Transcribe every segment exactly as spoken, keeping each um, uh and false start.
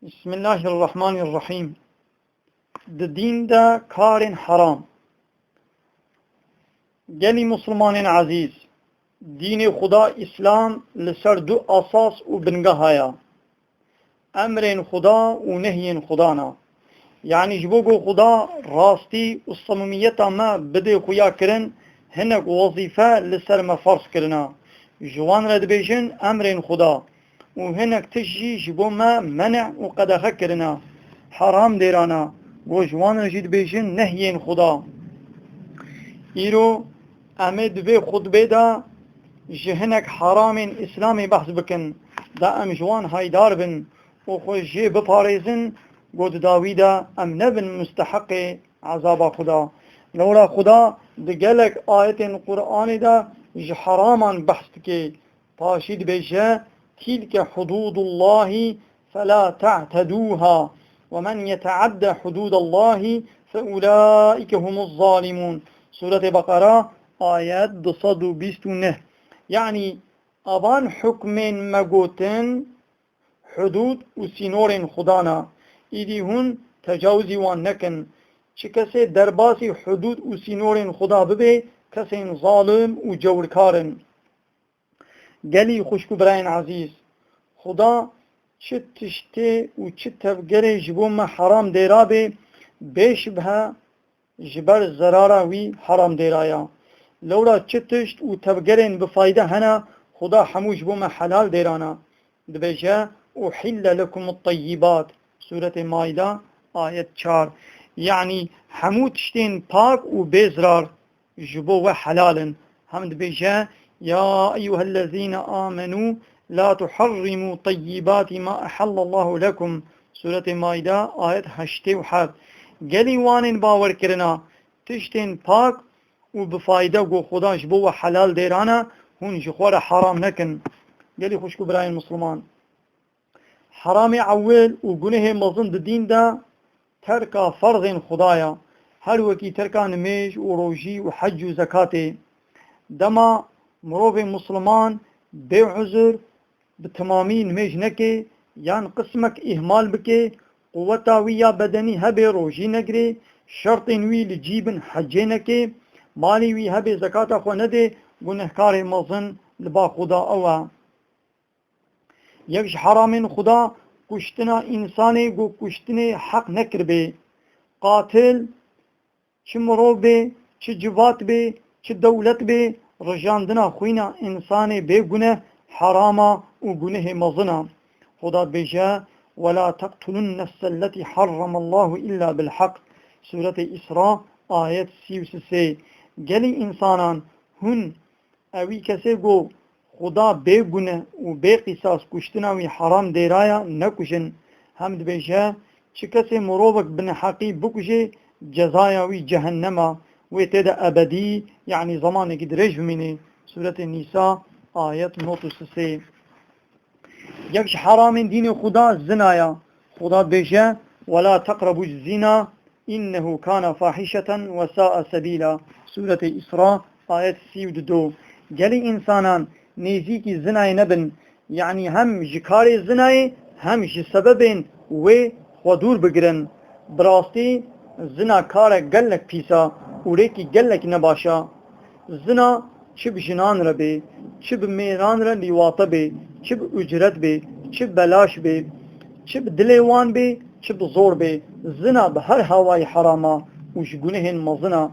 Bismillahirrahmanirrahîm. Di dîn de karên heram. Gelî Musulmanên ezîz, dînê Xuda Îslam li ser du esas û bingeha ye. Emrên Xuda û nehyên Xuda ne. Yanî ji bo ku Xuda rastî û samimiyeta me bidê xuya kirin, hinek wezîfe li ser me ferz kirine. Ji wan re dibêjin emrên Xuda û hinek tişt jî ji bo me meneh û qedexe kirine, heram dêrane, ku ji wan re jî dibêjin nehyên Xuda. Îro em ê di vê xutbê de ji hinek heramên Îslamê behs bikin, da em ji wan haydar bin û xwe jê biparêzin, ku di dawî de em nebin musteheqê ezaba Xuda. Lewra Xuda di gelek ayetên Qur'anê de ji heraman behs dike. Paşî dibêje, "Tîlke hudûdullahî felâ te'tedûha ve men yeteadde hudûdallahî feulâike humuz zalîmûn." Sûretê Beqera, ayet du sed û bîst û neh. Yanî, avan hukmên me gotin, hudûd û sînorên Xuda ne. Îdî hûn tecawizî wan nekin. Çi kesê derbasî hudûd û sînorên Xuda bibe, kesên zalim û cewrkar in. Gelî xwişk û birayên ezîz, Xuda çi tiştê û çi tevgerê ji bo me heram dêrabe, bê şibhe ji ber zerara wî heram dêraya. Lewra çi tişt û tevgerên bi fayde hene, Xuda hemû ji bo me helal dêrana. Dibêje, "Uhille lekumut teyyibat." Sûretê Maîda, ayet çar. Yanî hemû tiştên pak û bê zirar ji bo we helal in. Hem dibêje, "Ya eyyuhellezîne amenû la tuharrimû teyyibâti ma ehallallahu lekum." Sûretê Maîde, ayet heştê û heft. Gelî wanên bawer kirina, tiştên pak û bi fayde ku Xuda ji bo we helal dêrana, hûn ji xwe re heram nekin. Gelî xwişk û birayên Misliman. Heramê ewil û gunehê mezin di dîn de terka ferzên Xuda ye, her wekî terka nimêj û rojî û hec û zekatê. Dema mirovê Misliman bê uzur bi temamî nimêj neke yan qismek îhmal bike, quweta wî ya bedenî hebe rojî negire, şertên wî li cî bin hecê neke, malê wî hebe zekata xwe nede, gunehkarê mezin li ba Xuda ew e. Yek ji heramên Xuda kuştina însanê ku kuştinê heq nekiribê. Qatil, çi mirov bê, çi civat bê, çi dewlet bê, rijandina xwîna însanê bê guneh herama û gunehê mezin e. Xuda dibêje, "Ve la teqtulun nefselleti harramallahu illa bil haq." Sûretê Îsra, ayet sî û sê. Gelî însanan hûn Ewî kesê ku Xuda bê gune û bê qîsas kuştina wî heram dêraya, nekujin. Hem dibêje, çi kesê mirovek bi neheqî bikuje, cezaya wî cehennem e, wê tê de ebedî, yanî zemanekî dirêj bimîne. Sûretê Nîsa, ayet nod û sisê. Yek ji heramên dînê Xuda zina ya. Xuda dibêje, "Ve la teqrebu zina, innehu kana fahişeten ve sa'a sebîla." Sûretê Îsra, ayet sî û du. Gelî însanan nêzîkî zinayê nebin, yanî hem ji karê zinayê hem ji sebebên wê xwe dûr bigirin. Bi rastî zina karek gelek pîs e û rêkî gelek nebaş e. Zina çi bi jinan re bê, çi bi mêran re lîwate bê, çi bi ucret bê, çi belaş bê, çi bi dilê wan bê, çi bi zor bê, zina bi her hawayî heram e û ji gunehên mezin e.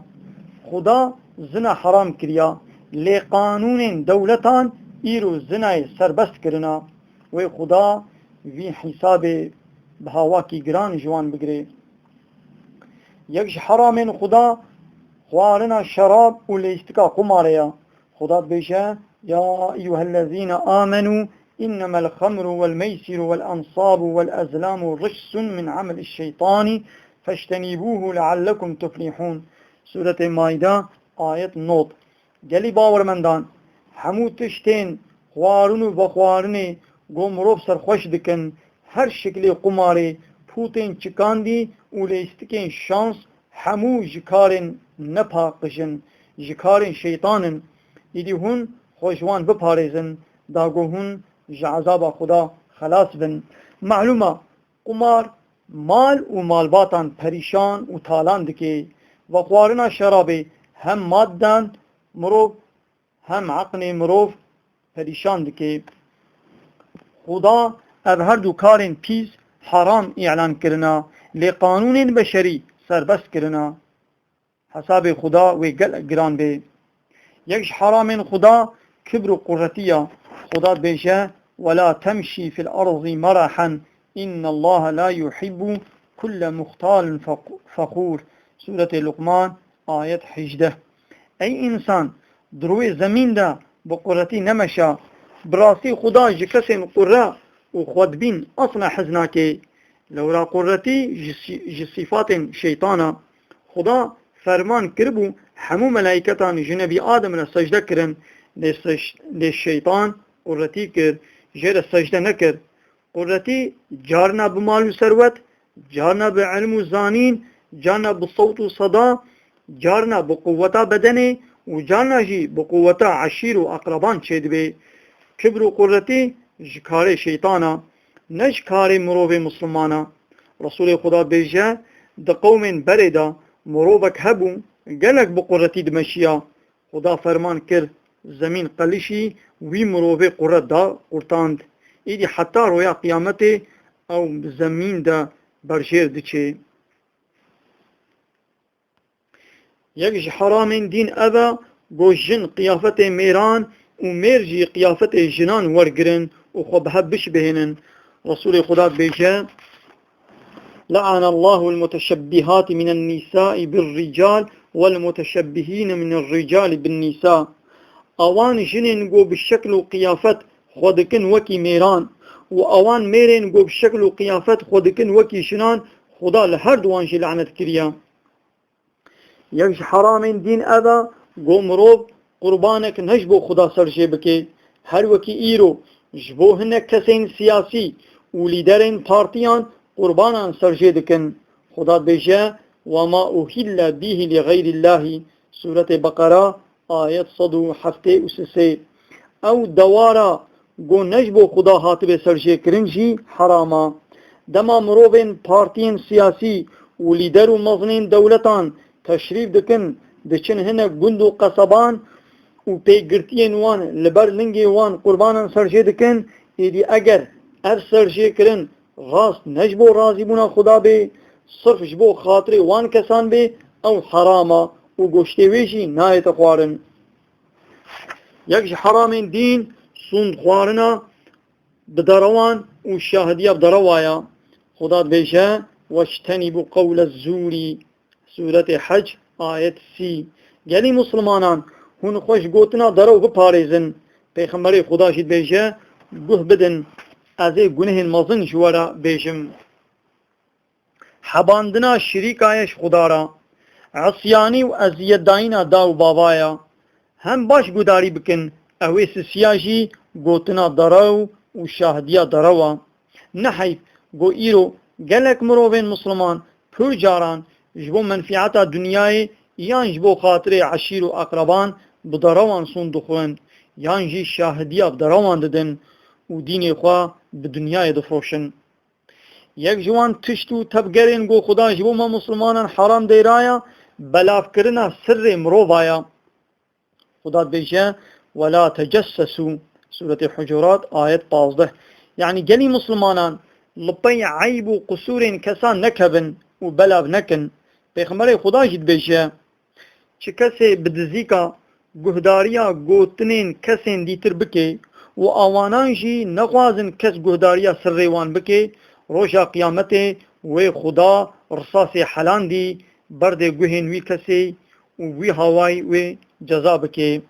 Xuda zina heram kiriya, lê qanûnên dewletan îro zinayê serbest kirina. Wê Xuda vî hîsabê bi hawakî giran ji wan bigire. Yek ji heramên Xuda xwarina şerab û leyîstika qumarê ye. Xuda dibêje, "Ya eyyuhellezîne amenû, innemel xemru wel meysiru wel ensabu wel ezlamu ricsun min ameliş şeytanî feştenîbûhu leallekum tuflihûn." Sûretê Maîde, ayet nod. Gelî bawermendan, hemû tiştên xwarin û vexwarinê ku mirov serxweş dikin, her şiklê qumarê, pûtên çikandî û leyîstikên şans, hemû ji karên nepaqij in, ji karên şeytan in. Îdî hûn xwe ji wan biparêzin, da ku hûn ji ezaba Xuda xelas bin. Malûm e, Qumar mal û malbatan perîşan û talan dike. Vexwarina şerabê hem madden mirov hem eqlê mirov perîşan dike. Xuda ev her du karên pîs heram îlan kirina, lê qanûnên beşerî serbest kirina. Hesabê Xuda wê gelek giran bê. Yek ji heramên Xuda kibr û quretî ya. Xuda dibêje, "Wela temşî fil erdî merahen, innallaha la yuhibbu kulle muxtalin feq-, fexûr." Sûretê Luqman, ayet hejdeh. Ey însan, di rûyê zemîn de bi quretî nemeşa. Bi rastî Xuda ji kesên qure û xwedbîn asla hez nake. Lewra quretî ji sî-, ji sîfatên şeytan e. Xuda ferman kiribû hemû melaîketan ji Nebî Adem re secde kirin, lê sec-, lê şeytan quretî kir, jê re secde nekir. Quretî carna bi mal û serwet, carna bi ilm û zanîn, carna bi sewt û seda, carna bi quweta bedenê û carna jî bi quweta eşîr û eqreban çêdibe. Kibr û quretî ji karê şeytan e, ne ji karê mirovê misliman e. Resûlê Xuda dibêje, di qewmên berê de mirovek hebû, gelek bi quretî dimeşiya. Xuda ferman kir, zemîn qelişî, wî mirovê quret da, qurtand. Îdî heta roya qiyametê ew bi zemîn de berjêr diçê. Yek ji heramên dîn ev e, ku jin qiyafetê mêran û mêr jî qiyafetê jinan wergirin û xwe bi hev bişibihênin. Resûlê Xuda dibêje, "Le'anallahul muteşebbihati minen nisai bir rical vel muteşebbihine miner ricali bin nisa." Awan jinên ku bi şekl û qiyafet xwe dikin wekî mêran û awan mêrên ku bi şekl û qiyafet xwe dikin wekî jinan, Xuda li her duwan jî lanet kiriye. Yek ji heramên dîn ev e, ku mirov qurbanek ne ji bo Xuda serjê bike. Her wekî îro ji bo hinek kesên siyasî û lîderên partiyan qurbanan serjê dikin. Xuda dibêje, "Wema uhille bîhî li xeyrîllahî." Sûretê Beqera, ayet sed û heftê û sê. Ew dewara ku ne ji bo Xuda hatibe serjêkirin jî heram e. Dema mirovên partiyên siyasî û lîder û mezinên dewletan teşrîf dikin, diçin hinek gund û qeseban û pêgirtiyên wan li ber lingê wan qurbanan serjê dikin, êdî eger ev serjêkirin rast ne ji bo razîbûna Xuda bê, sirf ji bo xatirê wan kesan bê, ew heram e û goştê wê jî nayête xwarin. Yek ji heramên dîn sûnd xwarina bi derewan û şahidiya bi derewa ya. Xuda dibêje, "Wectenîbû qewle zûrî." Sûretê Hec, ayet sî. Gelî Muslimanan, hûn xwe ji gotina derew biparêzin. Pêxemberê Xuda jî dibêje, "Guh bidin, ez ê gunehên mezin ji we re bêjim." Hebandina şirîka ye ji Xuda re, esyanî û eziyetdayîna da û bava ye. Hem baş guhdarî bikin, ew ê sisiya jî gotina derew û şahdiya derew e. Ne heyf, ku îro gelek mirovên misliman pir caran ji bo menfîeta dinyayê yan ji bo xatirê eşîr û eqreban bi derewan sûnd dixwin, yan jî şahdiya bi derewan didin û dînê xwe bi dinyayê difiroşin. Yek ji wan tişt û tevgerên ku Xuda ji bo me Muslimanan heram dêraya, belavkirina sirrê mirova ya. Xuda dibêje, "Wela tecessesu." Sûretê Hucurat, ayet pazdeh. Yanî gelî Muslimanan li pey eyb û qusûrên kesan nekevin û belav nekin. Pêxemberê Xuda jî dibêje, Çi kesê bi dizîka guhdariya gotinên kesên dîtir bike û awanan jî nexwazin kes guhdariya sirrê wan bike, roja qiyametê wê Xuda risasê helandî berdê guhên wî kesê û wî hawayî wê ceza bike.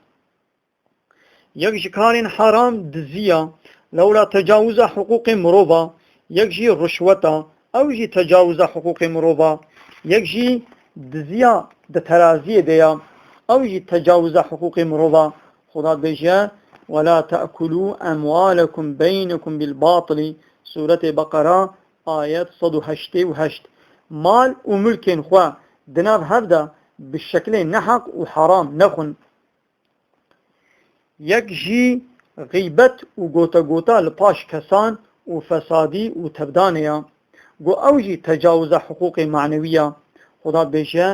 Yek ji karên heram dizî ya, lewra tecawuza hiqûqê mirov a, yek jî rişwet a, ew jî tecawuza hiqûqê mirov a, yek jî diziya di teraziyê de ya, ew jî tecawuza hiqûqê mirov a. Xuda dibêje, "Wela te'kulû emwalekum beynekum bil batili." Sûretê Beqera, ayet sed û heştê û heşt. Mal û milkên xwe di nav hev de bi şeklê neheq û heram nexwin. Yek jî xîbet û gotegota li paş kesan û fesadî û tevdanê ya. Go ew jî tecawiza hiqûqê manewî ya. Xuda dibêje,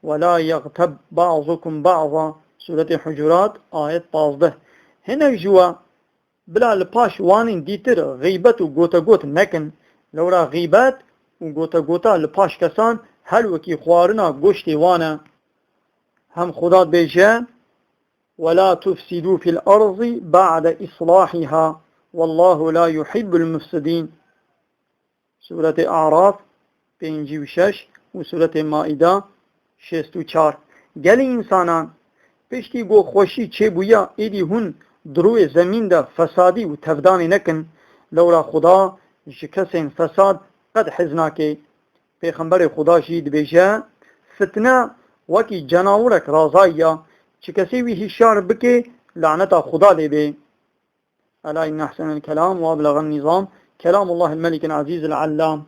"Wela yexteb ba'zukum ba'za." Sûretê Hucurat, ayet pazdeh. Hinek ji we bila li paş wanên dîtir xîbet û gotegot nekin. Lewra xîbet û gotegota li paş kesan her wekî xwarina goştê wan e. Hem Xuda dibêje, "Wela tufsidû fil arzi ba'de islahiha. Wallahu la yuhibbul mufsidîn." Sûretê Araf pêncî û şeş û Sûretê Maîda şêst û çar. Gelî însanan, piştî ku xweşî çêbûya, êdî hûn di rûyê zemîn de fesadî û tevdanê nekin, lewra Xuda ji kesên fesad qet hez nake. Pêxemberê Xuda jî dibêje, "Fitne wekî cenawirek razayî ya, çi kesê wî hişyar bike, laneta Xuda lê bê." Ela inne ehsenel kelam ve eblegan nizam, kelamullahil melikil azîzil allam.